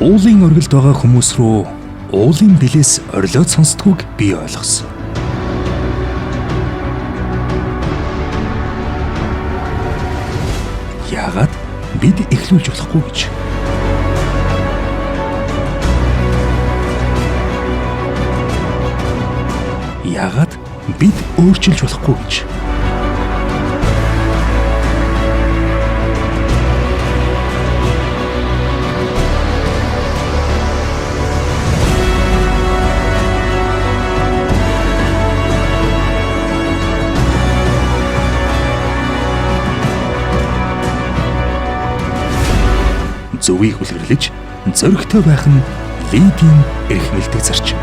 Уулын оргилд байгаа хүмүүс рүү уулын билээс орилоод сонсдгүйг би ойлгосон. Яагаад бид эхлүүлж болохгүй гэж? Яагаад бид өөрчилж болохгүй гэж? Зөвийг үлгэрлэж зоригтой байх нь лидийн эрхэмлдэг зарчим.